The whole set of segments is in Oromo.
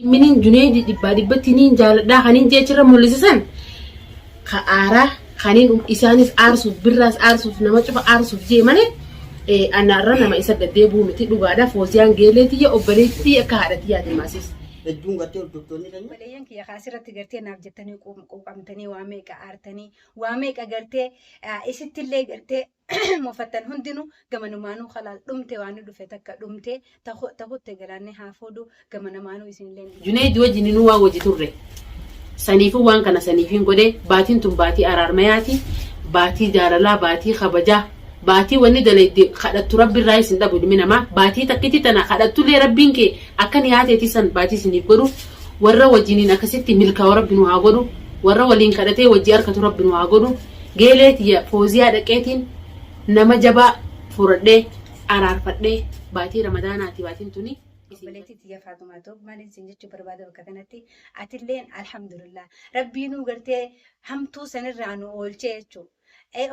Miniin Juneeydi dhibbaa dhibbatti niin jaaladhaa kaniin jeechirra mul'ise san ka aaraa kaniin isaanis aarsuuf birraas aarsuuf nama cufa aarsuuf jee malee anaarra nama isa gaddeebuu miti dhugaadha fooziyaan geelee tiyya obboleettii tiyya akka haadha tiyyaati maasis. Hedduun gartee hordoftoonni keenya. Obboleeyyan kiyya kaasirratti gartee naaf jettanii quuqamtanii waa meeqa aartanii waa meeqa gartee isittillee gartee mufattan hundinuu gamanumaanuu kalaas dhumte waan dhufe takka dhumte takutte galaanni haa fuudhu gamanamaanuu isinillee. Juneeydi wajjin inuu waan wajji turre. Saniifuu waan kana saniifiin godhe baatiin tun baatii araarmayaati baatii jaalalaa baatii kabajaa baatii wanni dalayde kadhattu rabbi irraa isin dhabu ilmi namaa baatii takkitti tana kadhattullee rabbiin kee akka niyaa teetii san baatii isiniif godhu warra wajjiniin akkasitti milkaa'u rabbi nu haa godhu warra waliin kadhatee wajji arkatu rabbi nu haa godhu geelee tiyya fooziyaa dhaqeetiin nama jabaa furadhee araarfadhee baatii ramadaanaati baatiin tuni isin Obboleettii tiyya Faaxumaa Toob maaliin siin jechuu barbaada bakka kanatti atilleen alhamdulillah rabbiinuu gartee hamtuu sanirraa nu oolchee jechuudha.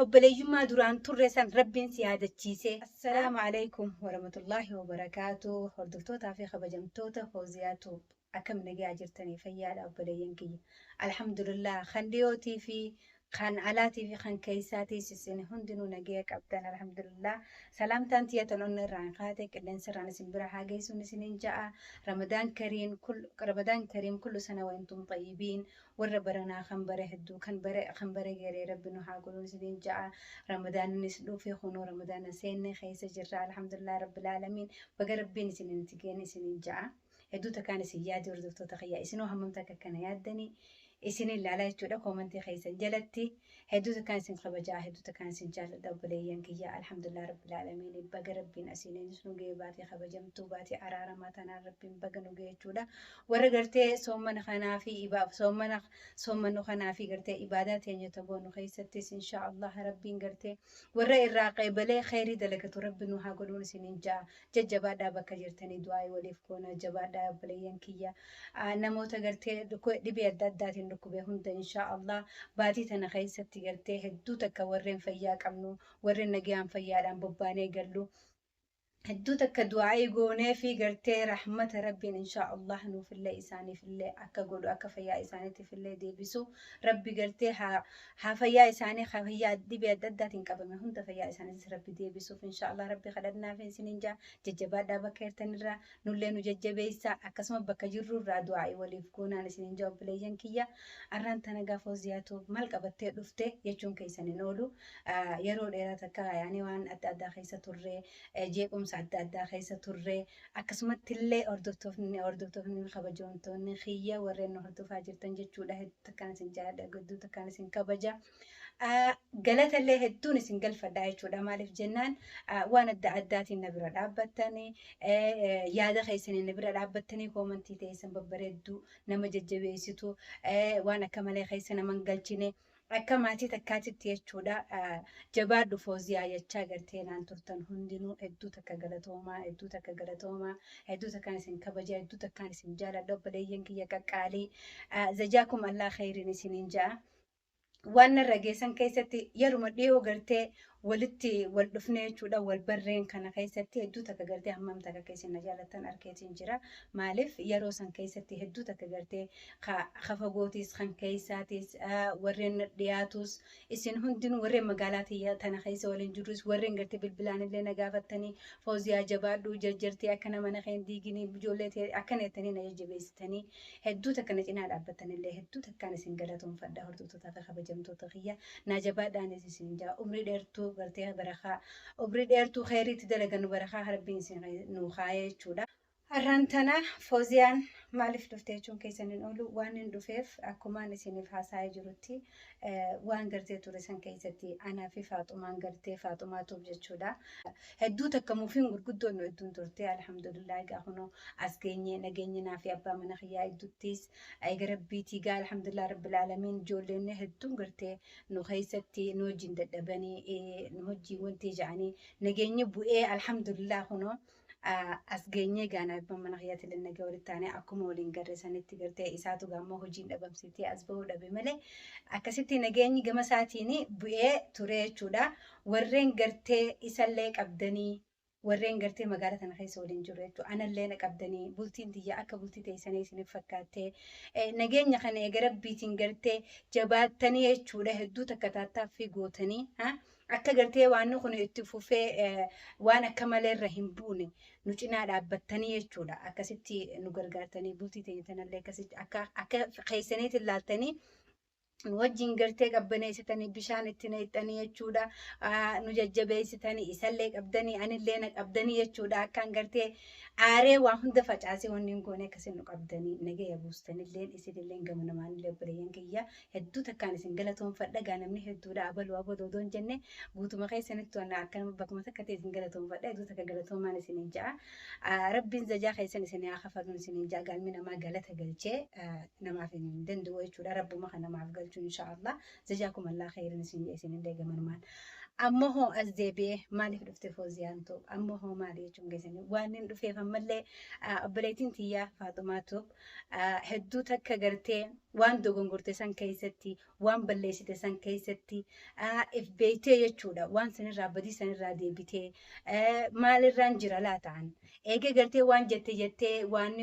Obboleeyyummaa duraan turre san rabbiin si yaadachiisee. Assalaamu alaikum warahmatullaahi wabarakaatu hordoftootaa fi kabajamtoota Fooziyaa Toob akkam nagaa jirtanii fayyaadha obboleeyyan kiyya. Alhamdulillah kan dhiyootii fi kan alaatii fi kan keessaatiis isin hundinuu nagaya qabdan alhamdulillah. Salaamtaan tiyya tan onna irraan kaate qilleensa irraan isin bira haa geessuun isiniin ja'a. Ramadaan kariim kul Ramadaan kariim kullu sana wa intum xayyibiin warra baranaa kan bara hedduu kan bara kan bara geree rabbi nu haa godhuun isiniin ja'a. Ramadaaninis dhufe kunoo ramadaana seenne keessa jirra alhamdulillah rabbil aalamiin baga rabbiin isiniin itti geenne isiniin ja'a. Hedduu takkaan isin yaade hordoftoota kiyya isinoo hammam takka akkana yaaddanii isin ilaalaa jechuudha koomantii keessan jalatti hedduu takkaan isin kabajaa hedduu takkaan isin jaalladha obboleeyyan kiyya alhamdulillah rabbil aalamiin baga rabbiin asiin nu ga'e baatii kabajamtuu baatii araaramaa tanaan rabbiin baga nu ga'e jechuudha warra gartee soommana kanaa fi soommana soommannu kanaa fi gartee ibaadaa teenya tagoonu keessattis insha Allah rabbiin gartee warra irraa qeebalee kheyrii dalagatu rabbi nu haa godhuun isiniin ja'a. Jajjabaadhaa bakka jirtanii du'aa'ii waliif goona jabaadhaa obboleeyyan kiyya namoota gartee dhibee adda addaatiin dhukkube hunda inshaa Allah baatii tana keessatti gartee hedduu takka warreen fayyaa qabnu warreen nagayaan fayyaadhaan bobbaanee gallu hedduu takka du'aa'ii goonee fi gartee rahmata rabbiin inshaa Allah nuufillee isaaniifillee akka godhu akka fayyaa isaaniitiifillee deebisu rabbi gartee haa haa fayyaa isaanii haa fayyaa dhibee adda addaatiin qabame hunda fayyaa isaaniitis rabbi deebisuuf inshaa Allah rabbi kadhannaa fi isiniin jaa jajjabaadhaa bakka jirtanirraa nullee nu jajjabeessaa akkasuma bakka jirrurraa du'aa'ii waliif goonaan isiniin jaa obboleeyyan kiyya arraan tana gaafa Fooziyaatu maal qabattee dhufte jechuun keessan hin oolu yeroo dheeraa takka yaani waan adda addaa keessa turre jeequmsa adda addaa keessa turre akkasumatti illee hordoftoonni hordoftoonni kabajamtoonni kiyya warreen nu hordofaa jirtan jechuudha hedduu takkaan isin jaalladha hedduu takkaan isin kabaja. Galata illee hedduun isin galfadha jechuudha maaliif jennaan waan adda addaatiin na bira dhaabbattanii yaada keessanii na bira dhaabbattanii koomantii teessan babbareedduu nama jajjabeessitu waan akka malee keessa nama hin galchine akka maatii takkaatitti jechuudha jabaadhu fooziyaa jechaa gartee naan turtan hundinuu hedduu takka galatoomaa hedduu takka galatoomaa hedduu takkaan isin kabaja hedduu takkaan isin jaaladha obboleeyyan kiyya qaqqaalii zajaakum allaa kheyriin isiniin ja'a. Waan narra geessan keessatti yeruma dhiyoo gartee walitti wal dhufnee jechuudha wal barreen kana keessatti hedduu takka gartee hammam takka keessan na jaalattan arkeetiin jira. Maaliif yeroo san keessatti hedduu takka gartee ka fagootis kan keessaatis warreen na dhiyaatus isin hundinuu warreen magaalaa tiyya tana keessa waliin jirrus warreen gartee bilbilaan illee na gaafattanii fooziyaa jabaadhu jarjartee akkana mana kee hin diiginii ijoollee tee akkana jettanii na jajjabeessitanii hedduu takka na cinaa dhaabbattanillee hedduu takkaan isin galatoomfadha hordoftootaa fi kabajamtoota kiyya naa jabaadhaanis isin jaa umrii dheertuu gartee barakaa umrii dheertuu kheyriitti dalagannu barakaa rabbiin isin nuu kaayee jechuudha. Har'aan tana Fooziyaan maaliif dhufte jechuun keessan hin oolu waan hin dhufeef akkumaan isiniif haasa'aa jirutti waan gartee ture san keessatti anaa fi Faaxumaan gartee Faaxumaa tuub jechuudha. Hedduu takka mufiin gurguddoon nu hedduun turte alhamdulillah egaa kunoo as geenye nageenyi naa fi abbaa mana kiyyaa hedduuttis eega rabbiitii gaa alhamdulillah rabbil aalamiin ijoolleen hedduun gartee nu keessatti nu wajjin dadhabanii nu wajjin wanti ja'anii nageenyi bu'ee alhamdulillah kunoo as geenyee gaanaa abbaan mana kiyyaatti illee nagaa walitti taanee akkuma waliin garre sanitti gartee isaatu gaammoo hojiin dhabamsiitee as bahuu dhabe malee akkasitti nageenyi gama isaatiin bu'ee ture jechuudha. Warreen gartee isallee qabdanii Warreen gartee magaalaa tana keessa waliin jiru jechuudha. Anallee na qabdanii bultiin tiyya akka bultii teessanii isiniif fakkaattee nageenya kana eega rabbiitiin gartee jabaattanii jechuudha hedduu takka taattaaffii gootanii akka gartee waan kun itti fufee waan akka malee irra hin buune nu cinaa dhaabbattanii jechuudha. Akkasitti nu gargaartanii bultii teenya tanallee akkasitti akka keessaniitiin ilaaltanii nu wajjin gartee qabbaneessitanii bishaan itti naqxanii jechuudha. Nu jajjabeessitanii isallee qabdanii anillee na qabdanii jechuudha. Akkaan gartee aaree waa hunda facaasee wanni hin goone akkasiin nu qabdanii nagaya buustanillee isinillee gama namaanillee obboleeyyan kiyya hedduu takkaan isin galatoonfadha. Gaa namni hedduudha abaluu abaluu odoo hin jenne guutuma keessanitti waan akkanuma bakkuma takka ta'e isin galatoonfadha. Hedduu takka galatoomaan isiniin ja'a. Rabbiin zajaa keessan isin haa kafaluun isiniin ja'a. Galmi namaa galata galchee namaaf hin danda'u jechuudha. Rabbuma kan namaaf galchu inshaallah. Jazaakum Allah khairan isin isinillee gamanumaan. Ammoo hoo as deebi'ee maaliif dhufte Fooziyaan ta'u? Ammoo hoo maali jechuun keessanii waan hin dhufeef ammallee obboleettiin tiyyaa Faaxumaa Tuub hedduu takka gartee waan dogongorte san keessatti waan balleessite san keessatti if beektee jechuudha. Waan sanirraa badii sanirraa deebitee maalirraan jira laataan? Eega gartee waan jette jettee waan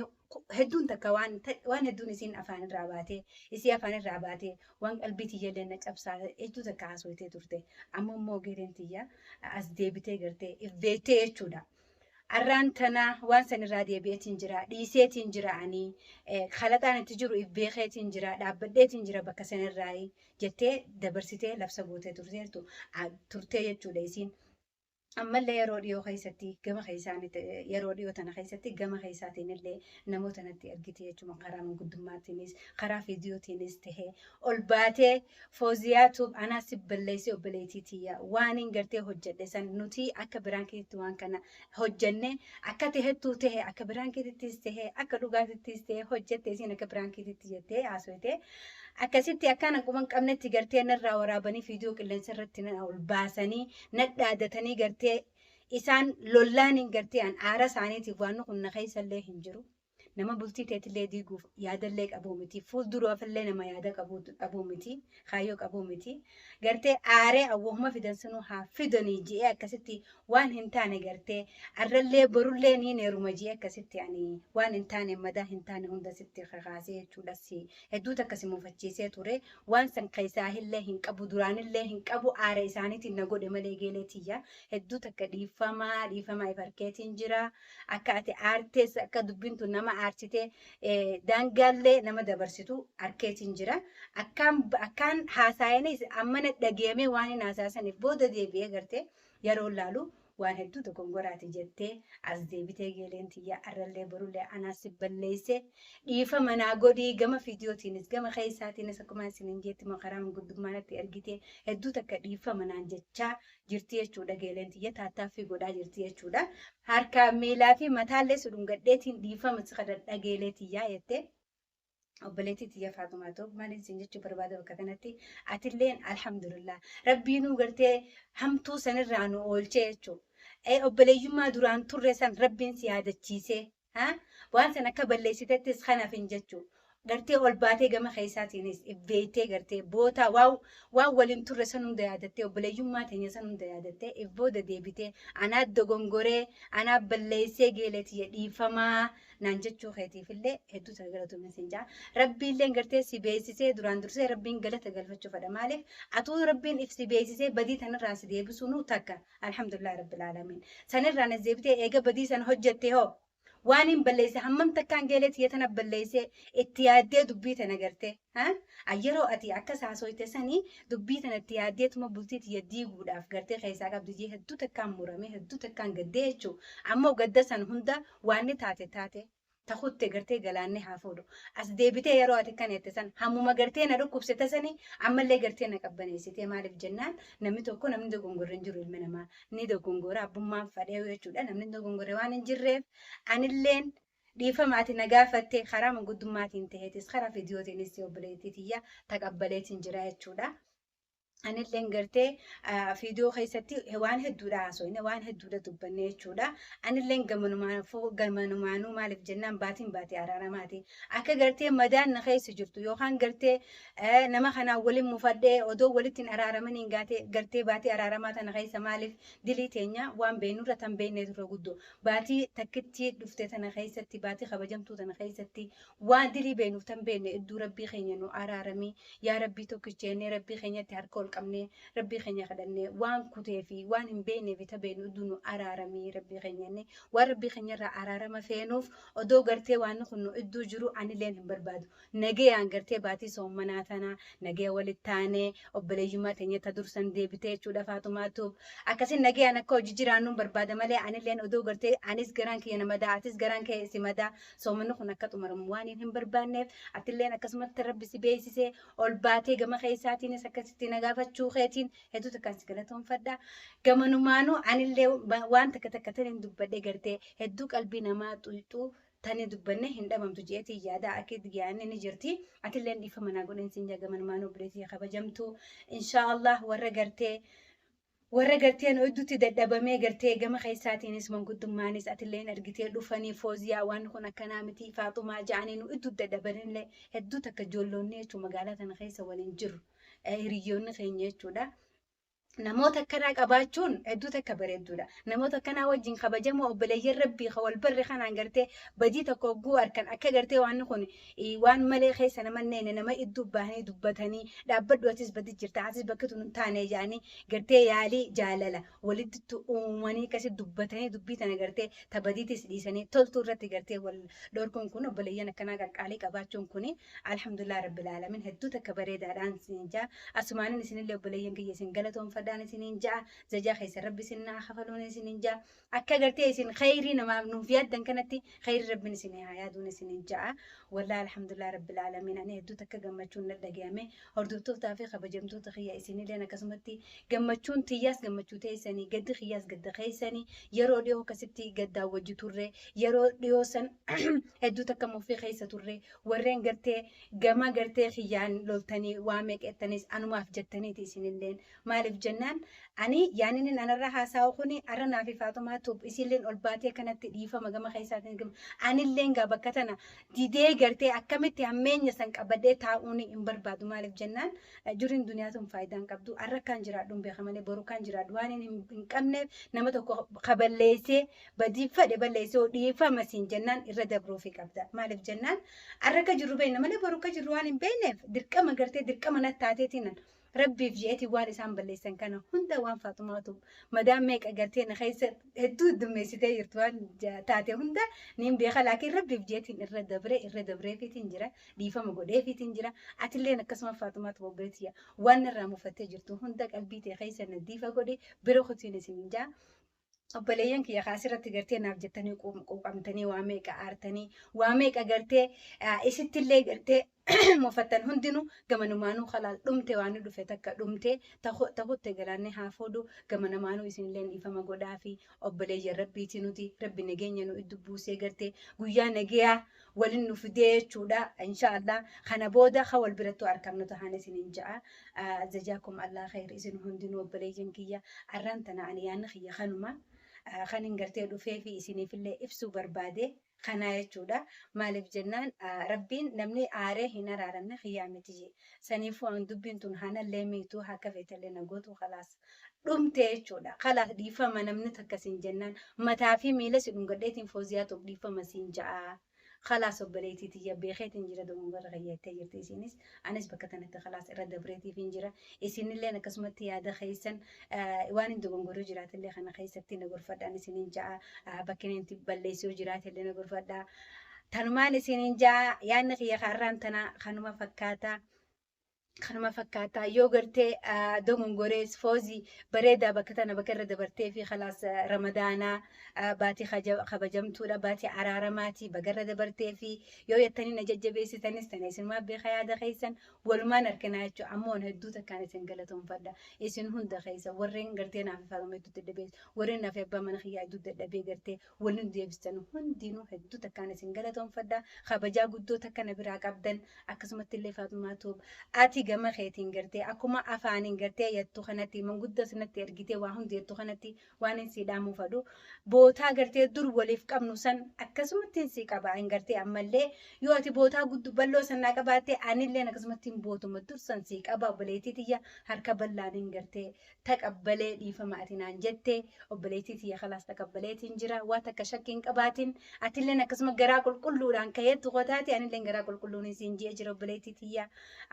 hedduun takka waan hedduun isiin afaanirraa baatee isii afaanirraa baatee waan qalbii tiyyallee na cabsaa hedduu takka haasofitee turte. Amma immoo geereen tiyya as deebitee gartee if beektee jechuudha. Arraan tana waan sanirraa deebi'eetiin jira dhiiseetiin jira ani kalaxaan itti jiru if beekeetiin jira dhaabbadheetiin jira bakka sanirraa jettee dabarsitee labsa gootee turtee jechuudha isiin. Ammallee yeroo dhiyoo keessatti gama keessaanitti yeroo dhiyoo tana keessatti gama keessaatiin illee namoota natti argite jechuudha karaa manguddummaatiinis karaa viidiyootiinis tahee ol baatee Fooziyaa Tuub anaa si balleessee obboleettii tiyya waan hin gartee hojjedhe san nuti akka biraan keetti waan kana hojjenne akka tahettuu tahe akka biraan keetittis tahe akka dhugaatittis tahe hojjette isiin akka biraan keetitti jettee haasofte. Akkasitti akkaan akkuma hin qabnetti gartee narraa waraabanii viidiyoo qilleensa irratti ol baasanii nadhaadatanii gartee isaan lollaaniin gartee an aara isaaniitiif waan kun na keessallee hin jiru. Nama bultii teetillee diiguuf yaadallee qabuu miti. Fuulduraafillee nama yaada qabuu miti. Kaayyoo qabuu miti. Gartee aaree awwahuma fidan sunuu haa fidanii ji'ee akkasitti waan hin taane gartee arrallee borullee niin heeruma ji'ee akkasitti ani waan hin taane madaa hin taane hunda sitti kakaasee jechuudha. Hedduu takka si muufachiisee ture. Waan san keessaa illee hin qabu duraanillee hin qabu aara isaaniitiin na godhe malee geelee tiyya. Hedduu takka dhiifamaa dhiifamaa if harkeetiin jira. Akka ati aartees akka dubbiin tun nama aarsitee daangaallee nama dabarsitu harkeetiin jira. Akkaan haasa'anis amma na dhageemee waan hin haasa'aniif booda deebi'ee gartee yeroo laalu waan hedduu dogongoraati jettee as deebitee geeleen tiyya arrallee borullee anaas si balleessee dhiifama naa godhii gama viidiyootiinis gama keessaatiinis akkuma isiniin jetti karaa manguddummaa natti ergitee hedduu takka dhiifama naan jechaa jirti jechuudha geeleen tiyya taattaaffii godhaa jirti jechuudha. Harka miilaa fi mataallee si dhungadheetiin dhiifama si kadhadha geelee tiyyaa jettee. Obboleettii tiyya Faaxumaa Tuub maaliin isin jechuu barbaada bakka kanatti atilleen alhamdulillah rabbiinuu gartee hamtuu sanirraa nu oolchee jechuudha. Obboleeyyummaa duraan turre san rabbiin si yaadachiisee waan san akka balleessitettis kanaaf hin jechuudha. Gartee ol baatee gama keessaatiinis beektee gartee bootaa waan waliin turre san hunda yaadattee obboleeyyummaa teenya san hunda yaadattee if booda deebitee anaa dogongoree anaa balleessee geelee tiyya dhiifamaa naan jechuu keetiif illee hedduu sana galatoomna siin ja'a. Rabbiillee gartee si beeksisee duraan dursee rabbiin galata galfachuu fedha. Maaliif atuu rabbiin if si beeksisee badii tanarraa si deebisuu nu takka alhamdulillah rabbil aalamiin. Sanirraa na deebitee eega badii sana hojjette hoo waan hin balleesse hammam takkaan geelee tiyya tana balleessee itti yaaddee dubbii tana gartee yeroo ati akkas haasoyte sanii dubbii tana itti yaaddeetuma bultii tiyya diiguudhaaf gartee keessaa qabdu jee hedduu takkaan murame hedduu takkaan gaddee jechuu ammoo gadda san hunda waan ni taate taate tahutte gartee galaanni haa fuudhu as deebitee yeroo ati kan jette san hammuma gartee na dhukkubsite sanii ammallee gartee na qabbaneessitee maaliif jennaan namni tokko namni dogongorre hin jiru ilmi namaa ni dogongora abbummaan fadhee jechuudha namni dogongorre waan hin jirreef anilleen dhiifama ati na gaafatte karaa manguddummaatiin taheetis karaa viidiyootiinis obboleettii tiyya taqabbaleetiin jira jechuudha. Anilleen gartee viidiyoo keessatti waan hedduudha haasofne, waan hedduudha dubbanne jechuudha. Anilleen gamanumaanuu maaliif jennaan baatiin baatii araaramaati. Akka gartee madaan na keessa jirtu yookaan gartee nama kanaan waliin mufadhee odoo walitti hin araaramaniin gartee baatii araaramaa tana keessa maaliif dilii teenya waan beeknurra tan beekne turre guddoo. Baatii takkitti dhufte tana keessatti, baatii kabajamtuu tana keessatti waan dilii beeknuuf tan beekne iddoo rabbii keenya nu araaramii, yaa rabbii tokkicha jennee rabbii keenyatti harka ol qabnee rabbii keenya kadhannee waan kutee fi waan hin beeknee fi ta beeknu iddoo nu araaramii rabbii keenya jennee waan rabbii keenya irraa araarama feenuuf odoo gartee waan kun nu iddoo jiru anilleen hin barbaadu. Nagayaan gartee baatii soommanaa tanaa nagaya walitti taanee obboleeyyummaa teenya ta dursan deebitee jechuudha Faatumaatuuf. Akkasiin nagayaan akka hojii jiraannu barbaada malee anilleen odoo gartee anis garaan kiyya na madaa atis garaan kee si madaa soomanni kun akka xumuramu waan hin barbaanneef atilleen akkasumatti rabbi si beeksisee ol baatee gama keessaatiinis akkasitti na gaafachuu keetiin hedduu takkaan si galatoonfadha. Gamanumaanuu anillee waan takka takka taniin dubbadhe gartee hedduu qalbii namaa xuyxuu tani dubbanne hin dhabamtu jeetii yaada akka yaadni ni jirti. Atilleen dhiifama naa godhin siin jaa gamanumaanuu obboleettii kabajamtu. Inshaallah warra gartee nu idduutti dadhabamee gartee gama keessaatiinis manguddummaanis atilleen argitee dhufanii fooziyaa waan kun akkanaa miti faaxumaa ja'anii nu idduutti dadhabanillee hedduu takka ijoolloonni jechuun magaalaa tana keessa waliin jiru hiriyoonni keenya jechuudha. Namoota akkanaa qabaachuun hedduu takka bareedduudha. Namoota akkanaa wajjin kabajamoo obboleeyyan rabbii kan wal barre kanaan gartee badii tokko hogguu harkan akka gartee waan kun waan malee keessa nama neene nama iddoo bahanii dubbatanii dhaabbadhu atis badii jirta atis bakki tun hin taane jedhanii gartee yaalii jaalala walitti uumanii akkasi dubbatanii dubbii tana gartee tabadiitis dhiisanii toltuu irratti gartee wal dhorkuun kun obboleeyyan akkanaa qaqqaalii qabaachuun kun alhamdulillah rabbil alamin hedduu takka bareedaadhaan isin jaa. Asumaanin isinillee obboleeyyan kiyya isin galatoonfadhaan isiniin jaa, zajaa keessa rabbi isin naa kafaluun isiniin jaa. Akka gartee isin khayrii namaaf nuuf yaaddan kanatti khayrii rabbiin isin haa yaaduun isiniin jaa. Wallaahi alhamdulillah rabbil alamin ani hedduu takka gammachuun na dhagayame. Hordoftootaa fi kabajamtoota kiyya, isinilleen akkasumatti gammachuun tiyyaas gammachuu teessanii, gaddi kiyyaas gadda keessanii. Yeroo dhiyoo akkasitti gaddaan wajji turre, yeroo dhiyoo san hedduu takka muffii keessa turre. Warreen gartee gama gartee kiyyaan loltanii waa meeqettanis anumaaf jettaniiti isinilleen. Maaliif jennaan ani yaaninin anarra haasa'u kuni arra naa fi Faaxumaa Tuub isilleen ol baatee kanatti dhiifama gama keessaatiin gama anilleen gaa bakka tana didee gartee akkamitti hammeenya san qabadhee taa'uun hin barbaadu. Maaliif jennaan juriin duniyaa tun faayidaan qabdu arra kan jiraadhu hin beeka malee boru kan jiraadhu waan hin qabneef nama tokko kaballeessee badii fedhe balleessee dhiifama siin jennaan irra dabruufi qabda. Maaliif jennaan arra akka jirru beekna malee boru akka jirru waan hin beekneef dirqama gartee dirqama natti taateetiin rabbiif je'eetiin waan isaan balleessan kana hunda waan Faaxumaatu madaan meeqa gartee na keessa hedduu heddummeessitee jirtu waan taate hunda niin beeka, laakiin rabbiif je'eetiin irra dabree irra dabreefiitiin jira, dhiifama godheefiitiin jira. Atilleen akkasuma Faaxumaatu obboleetiyya waan irraa mufattee jirtu hunda qalbii ta'e keessa nadiifa godhe bira kutiin isin jaa. Obboleeyyan kiyya kaasirratti gartee naaf jettanii quuqamtanii waa meeqa aartanii waa meeqa gartee isittillee gartee mufattan hundinuu gamanumaanuu khalaas dhumte, waan dhufe takka dhumte tahutte galaanni haa fuudhu. Gamanamaanuu isinillee dhiifama godhaa fi obboleeyyan rabbiiti nuti rabbi nageenya nu iddu buusee gartee guyyaa nageyaa walin nu fidee jechuudha. Inshaallah kana booda ka wal birattuu argamnu tahaan isinin ja'a. Jazaakum Allah khayr isin hundinuu obboleeyyan kiyya. Arraan tana ani yaanni kiyya kanuma kan hin gartee dhufee fi isiniifillee ibsuu barbaade kanaa jechuudha. Maaliif jennaan rabbiin namni aaree hin araaramne kiyyaa miti jee. Saniifuu an dubbiin tun hanallee miituu akka feetallee na gootu khalaas dhumte jechuudha. Khalaas dhiifama namni takka siin jennaan mataa fi miila si dhungadheetiin fooziyaa tokko dhiifama siin ja'a. Khalaas obboleettii tiyya beekeetiin jira, dogongora kayyattee jirti isinis anis bakka tanatti khalaas irra dabreetiif hin jira. Isinilleen akkasumatti yaada keessan waan hin dogongoruu jiraatillee kana keessatti na gorfadhaan isinin ja'a, bakki inni balleessuu jiraatillee na gorfadhaa. Tanumaan isinin ja'a, yaadni kiyya kaarraan tana kanuma fakkaata. Kanuma fakkaataa yoo gartee dogongorees foozii bareedaa bakka tana bakka irra dabartee fi khalaas ramadaanaa baatii kabajamtuudha, baatii araaramaati bakka irra dabartee fi yoo jettanii na jajjabeessitanis tana isinumaa beeka, yaada keessan walumaan arginaa jechuudha. Ammoo hedduu takkaan isin galatoonfadha. Isin hunda keessa warreen gartee naaf fayyadamu hedduu dadhabee, warreen naaf abbaa mana kiyyaa hedduu dadhabee gartee waliin deebistan hundinuu hedduu takkaan isin galatoonfadha. Kabajaa guddoo takka na biraa qabdan. Akkasumatti illee Faatumaa Tuub ati Ati gama keetiin gartee akkuma afaaniin gartee yattu kanatti manguddoo sanatti ergitee waa hundi yattu kanatti waan hin sii dhaamuu fadhu bootaa gartee dur waliif qabnu san akkasumatti hin sii qaba hin gartee ammallee yoo ati bootaa guddu bal'oo san naa qabaatte anilleen akkasumatti hin bootuma dur san sii qaba obboleettii tiyya harka bal'aan hin gartee taqabbalee dhiifama ati naan jette obboleettii tiyya kalaas taqabbaleetiin jira waa takka shakkii hin qabaatin atilleen akkasuma garaa qulqulluudhaan ka'eettu qotaati anilleen garaa qulqulluun siin ji'e jira obboleettii tiyya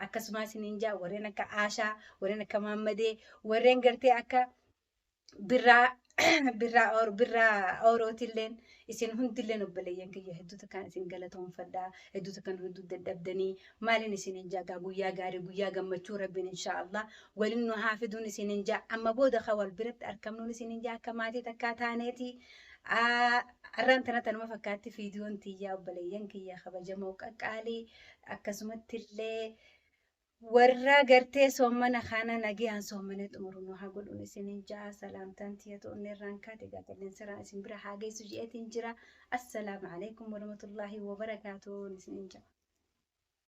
akkasumas isiniin jaa warreen akka Aashaa warreen akka Maammadee warreen gartee akka birraa birraa or birraa oorootilleen isin hundilleen obboleeyyan kiyya hedduu takkaan isin galatoonfadha hedduu takkaan hedduu dadhabdanii maaliin isin hin jaa guyyaa gaarii guyyaa gammachuu rabbiin inshaa Allah waliin nu haa fiduun isin hin jaa amma booda ka wal biratti argamnuun isin hin jaa akka maatii takkaa taaneeti. Arraan tana tanuma fakkaatti fiidiyoon tiyyaa obboleeyyan kiyya kabajamoo qaqqaalii akkasumatti illee warra gartee soommana kana nagayaan soommana xumuru nu haa godhuun isinin ja'a salaamtaan tiyya ta'uun irraan kaate egaa qilleensaraan isin bira haa geessu je'eetiin jira. Assalaamu alaikum warahmatullaahi wabarakaatuun isinin ja'a.